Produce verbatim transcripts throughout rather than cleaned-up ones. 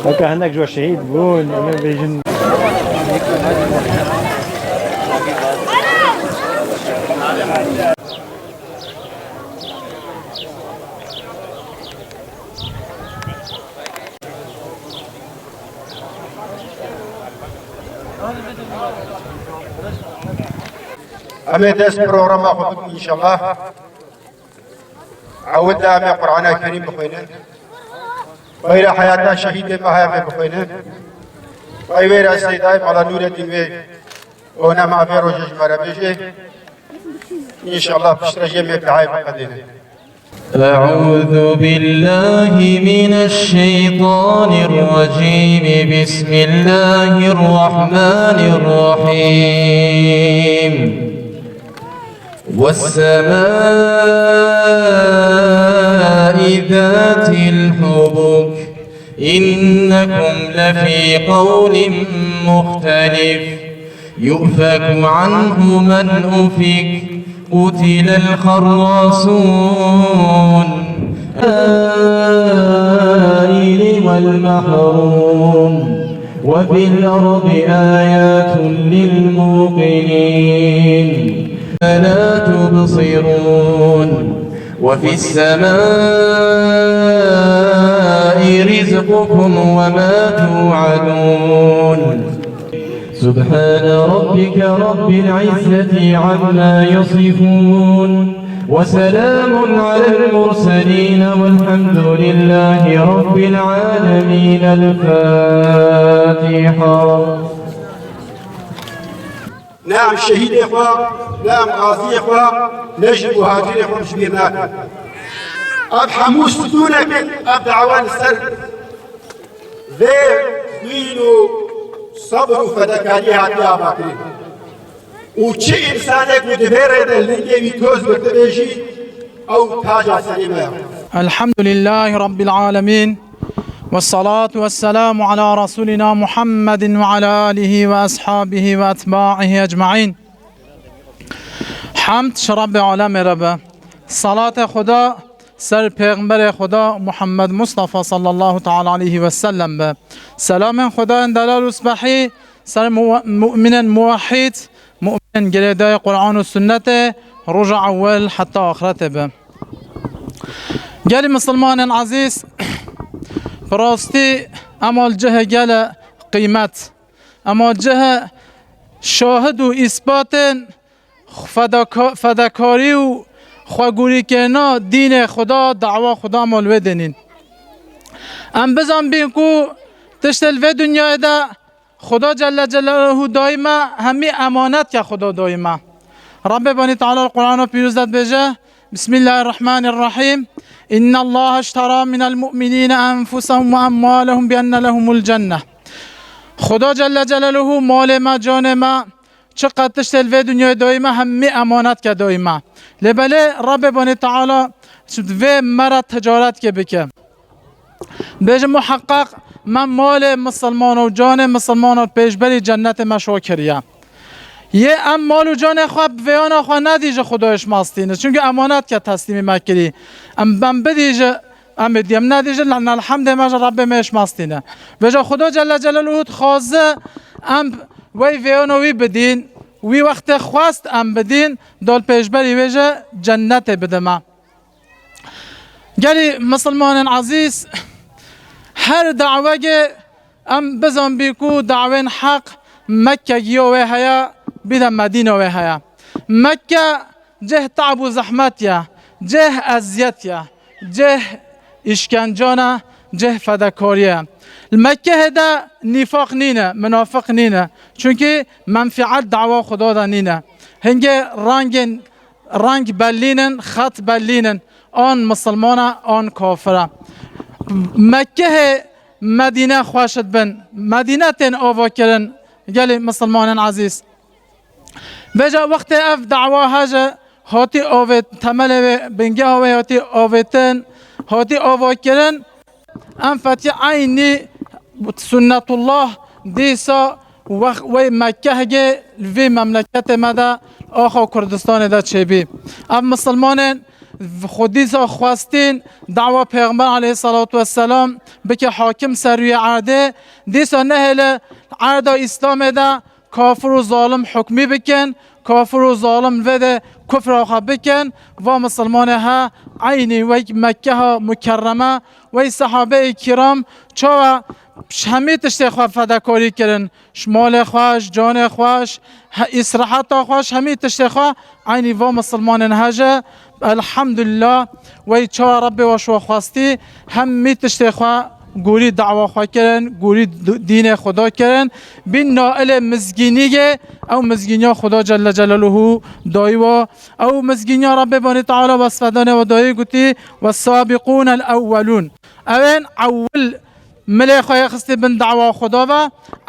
Weke hinek ji we şehîd bûn, em ê bêjin. Em ê dest programa xwe bikin înşallah. Ewil de em ê Qur'ana Kerîm bixwînin. Weyra heyata şehîdê me heye em ê bixwînin. Wey weyra Seydayê Mala Nûredîn wê û nema vê rojê ji me re bêjê. Înşallah piştre jê em ê duayê biqedînin. أعوذ بالله من الشيطان الرجيم. بسم الله الرحمن الرحيم. والسماء ذات الحبك. إنكم لفي قول مختلف. يؤفك عنه من أفك. قتل الخراصون. السائل والمحروم. وفي الأرض آيات للموقنين. أفلا تبصرون. وفي السماء رزقكم وما توعدون. سبحان ربك رب العزة عما يصفون. وسلام على المرسلين والحمد لله رب العالمين. الفاتحة. Ne em şehîdê xwe, ne em qaziyê xwe, ne jî muhacirê xwe em ji bîr nakin. Ev hemû stûnek in, ev dawa li ser vê xwîn û sebr û fedekariyê hatiye avakirin. Û çi însanek ku di vê rê de lingê wî toz girtibe jî, ew taca serê me ye. الحمد لله رب العالمين، والصلاة والسلام على رسولنا محمد وعلى آله وأصحابه وأتباعه أجمعين. Hemd ji Rebbê Alemê re be. Salatê Xuda ser Pêxemberê Xuda Muhammed Mustafa sallallahu teala aleyhi ve sellem be. Selamên Xuda yên delal û spehî ser mu-, mu'minên muwehhîd, mu'minên girêdayê Qur'an û Sunnetê, roja ewwel heta axretê be. Gelî misilmanên ezîz, bi rastî ema li cihê gele qîmet, ema li cihê şahid û îsbatên fedaka-, fedekarî û xwegurîkirina dînê Xuda, dawa Xuda ema li wê dênîn. Em bizanbîn ku tiştê li vê dinyayê de Xuda Celle Celaluhu dayî me, hemî emanetke Xuda dayî me. Rebbê Banî Teala li Qur'ana Pîroz de dibêje, Bismillahirrahmanirrahîm. İnnallaha iştera minel mu'minîne enfusehum ve emwalehum bi enne lehumul cenne. Xuda Celle Celaluhu malê me, canê me, çiqas tiştê li vê dinyayê dayî me, hemî emanetke dayî me. Lê belê Rebbê Banî Teala vê me re ticaretkê bike. Bêje muheqeq me malê misilmana û canê misilmana pêşberî cennetê me şo kiriye. Yê em mal û canê xwe bi vêyana xwe nedî ji Xwedayê şima stîne. Çimkî emanetke teslîmî me kirî. Em bem bidî ji em ê dî, em nedî ji le-, elhemdê me ji Rebbê me şima stîne. Vêca Xuda Celle Celaluhu dixwaze em wey vêyana wî bidîn, wî wextê xwest em bidîn, dal pêşberî wê ji cennetê bide me. Gelî misilmanên ezîz, her dawegê em bizanbî ku dawên heq Mekke giyo wê heye, bî de Medîna wê heye. Mekke cih te'b û zehmet ye, cih eziyet ye, cih îşkencan e, cih fedekarî ye. Li Mekkehê de nîfaq nîne, minafiq nîne. Çunkî menfiet dawa Xuda de nîne. Hingê rengên reng bellînin, xet bellînin, an misilman e, an kafir e. Mekkehê Medîne xweş dibin, Medîne tên avakirin, gelî misilmanên ezîz. Vêca wextê ev dawa heye hatî avêt, temelê wê, bingeha wê hatî avêtin, hatî avakirin, em fetî eynî Sunnetullah dîsa wext wey Mekke higê li vê memleketê me de, axa Kurdistanê de çêbî. Ev misilmanên xwe dîsa xwestîn dawa Pêxember aleyhissalatu vesselam bike hakim ser rûyê erdê. Dîsa nehêle erda Îslamê de kafir û zalim hukmî bikin, kafir û zalim vê de kufra xwe bikin. Va misilmanê he eynî wek Mekkeha Mukerreme, wey sehabeyê kiram çawa hemî tiştê xwe fedekarî kirin. Ji malê xwe, ji canê xwe, ji he-, îsraheta xwe, ji hemî tiştê xwe, eynî va misilmanên he jî, elhamdulillah, wey çawa Rebbê we ji we xwestî, hemî tiştê xwe gorî dawa xwe kirin, gorî d-, dînê Xuda kirin, bîn nailê mizgîniyê, ew mizgîniya Xuda Celle Celaluhu dayî we, ew mizgîniya Rebbê Banî Teala wesfedanê we dayî gotî, "Ve sabiqûnel ewwelûn." Ew ên ewil milê xwe yê xistî bin dawa Xuda ve.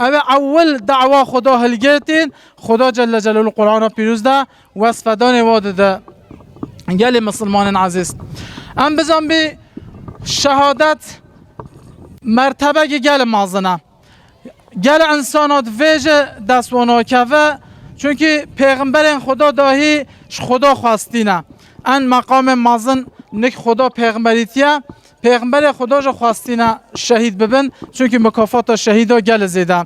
Ew ê ewil dawa Xuda hilgirtîn. Xuda Celle Celaluhu Qur'ana Pîroz de wesfedanê wa dide. Gelê misilmanên ezîz. Em bizan bî şehadet mertebekî gelê mezin e. Gelê insana divêje dest wan nakeve. Çunkî pêxemberên Xuda dahî ji Xuda xwestîne. En meqamê mezin nik Xuda pêxemberîtiye. Pêxemberê Xuda jî xwestîne şehîd bibin, çunkî mukafata şehîda gelê zêde.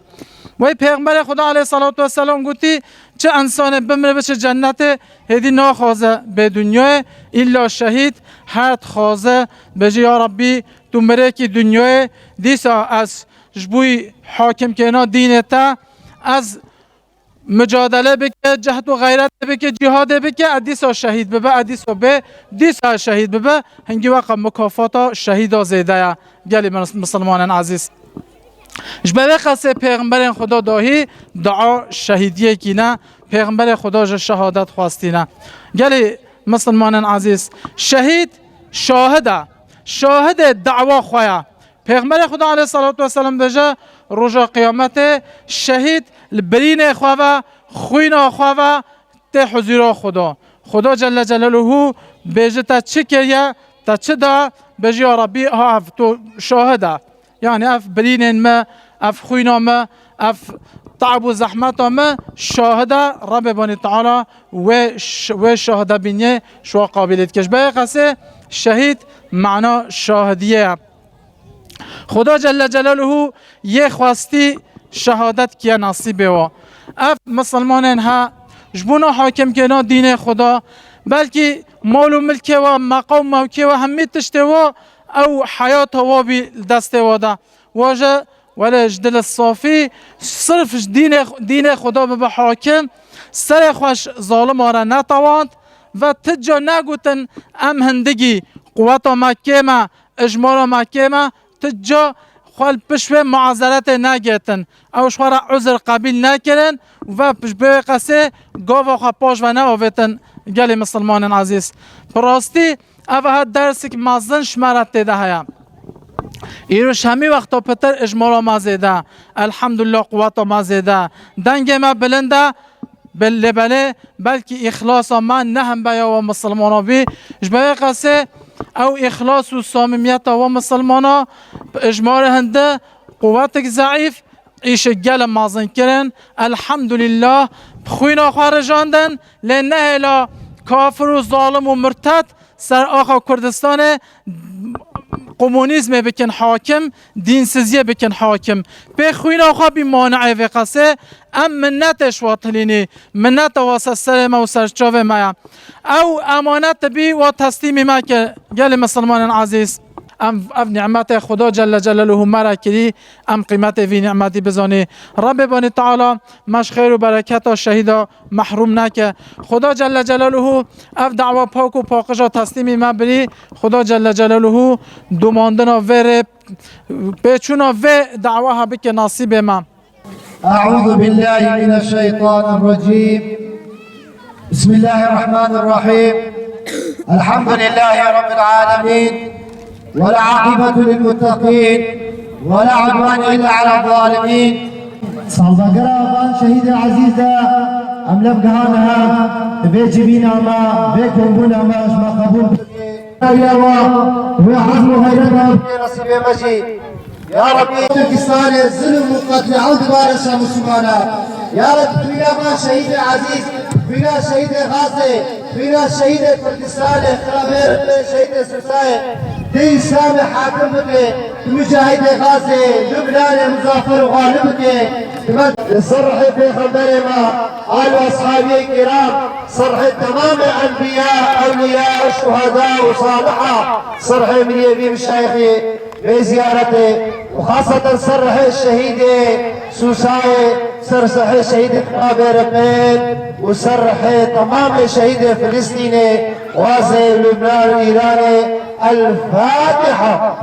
Wey Pêxemberê Xuda aleyhissalatu vesselam gotî, çi insanê bimire biçe cennetê, hêdî naxwaze bê dinyayê, îlla şehîd her dixwaze, bêje, "Ya Rabbî, tu mirekî dinyayê, dîsa ez ji bo hakimkirina dînê te, ez mucadele bike, cehd û xeyretê bike, cîhadê bike, e dîsa şehîd bibe, e dîsa bê, dîsa şehîd bibe, hingî weqa mukafata şehîda zêde ye." Gelî mis-, misilmanên ezîz. Ji ber vê qesê pêxemberên Xuda dahî dua şehîdiyekî ne, pêxemberê Xuda ji şehadet xwestîne. Gelî misilmanên ezîz, şehîd şahid e. Şahidê dawa xwe ye. Pêxemberê Xuda aleyhissalatu vesselam dêje, roja qiyametê şehîd li birînê xwe ve, xwîna xwe ve tê huzûra Xuda. Xuda Celle Celaluhu bêje, "Te çi kiriye, te çi da?" Bêje, "Ya Rabbî, ha ev tu şahid e. Yanî ev birînên me, ev xwîna me, ev te'b û zehmeta me şahid e." Rebbê Banî Teala wê ş-, wê şahidebîniyê ji we qabîlê dike. Ji ber vê qesê şehîd mana şahidiyê ye. Xuda Celle Celaluhu yê xwestî şehadet kiye nasîbê wa. Ev misilmanên he ji bona hakimkirina dînê Xuda, belkî mal û milkê wa, meqam mewkê wa, hemî tiştê wa, ew heyata wa bî li destê wa de. Wa ji welê ji dil safî, sirf ji dînê, dînê Xuda bibe hakim, serê xwe ji zalima re netewand ve ti ca negotin, em hindigî quweta me kêm e, ijmara me kêm e, ti ca xwe li pişt wê muazeretê negirtin. Ew ji xwe re uzr qebîl nekirin ve ji bê qesê gava xwe paş ve neavêtin gelê misilmanên ezîz. Bi rastî ev ha dersek mezin ji me re tê de heye. Îro ji hemî wexta pitir ijmara me zêde. Elhamdulillah quweta me zêde. Dengê me bilind e. Belê, belê, belkî îxlasa me ne hembeya wa misilmana bî. Ji ber vê qesê ew îxlas û samîmiyeta wa misilmana bi ijmarê hinde quwetek zeîf, îşê gelê mezin kirin. Elhamdulillah, bi xwîna xwe rijandin, lê nehêla kafir û zalim û murted ser axa Kurdistanê komunîzmê bikin hakim, dînsiziyê bikin hakim. Pê xwîna xwe bî maneê vê qesê, em minnetê ji we tilînî, minneta we ser serê me û ser çavê me ye. Ew emanet bî, we teslîmî me kir, gelê misilmanên ezîz. Em ev nîmetê Xuda Celle Celaluhu me re kirî, em qîmetê vî nîmetî bizanî. Rebbê Banî Teala me ji xêr û bereketa şehîda mehrûm neke. Xuda Celle Celaluhu ev dawa pak û paqija teslîmî me birî. Xuda Celle Celaluhu domandina vê rê, pêçûna vê dawa ha bike nasîbê me. أعوذ بالله من الشيطان الرجيم. بسم الله الرحمن الرحيم. الحمد لله رب العالمين. والعاقبة للمتقين. ولا عدوان إلا على الظالمين. Salvegera van şehîdê ezîz de em lev gihane he, vê civîna me, vê kombûna me ji me qebûl bike. Ewa, wê ezm û xeyreta wê nesîbê me jî. Ya Rabbi, Türkistanê zulm û qetlîam dibare ser Muslimana. Ya Rabbi, xwîna van şehîdê ezîz, xwîna şehîdê Gazê, xwîna şehîdê Kurdistanê, xwîna mêrê şehîdê Sirsayê, dê Îslamê hakim bike, tu micahidê Gazê, Lubnanê mizafer û xalib bike. Li ser rihê pêxemberê me, al û eshabiyê kiram, ser rihê temamê enbiya, ewliya, şuheda û saliha, ser rihê min yê vî mişayixê vê ziyaretê û xaseten ser rihê şehîdê Sûsayê, ser rihê şehîdê Xirabê Riqên û ser rihê temamê şehîdê Filistînê, Gazê, Lubnan, Îranê. El Fatiha.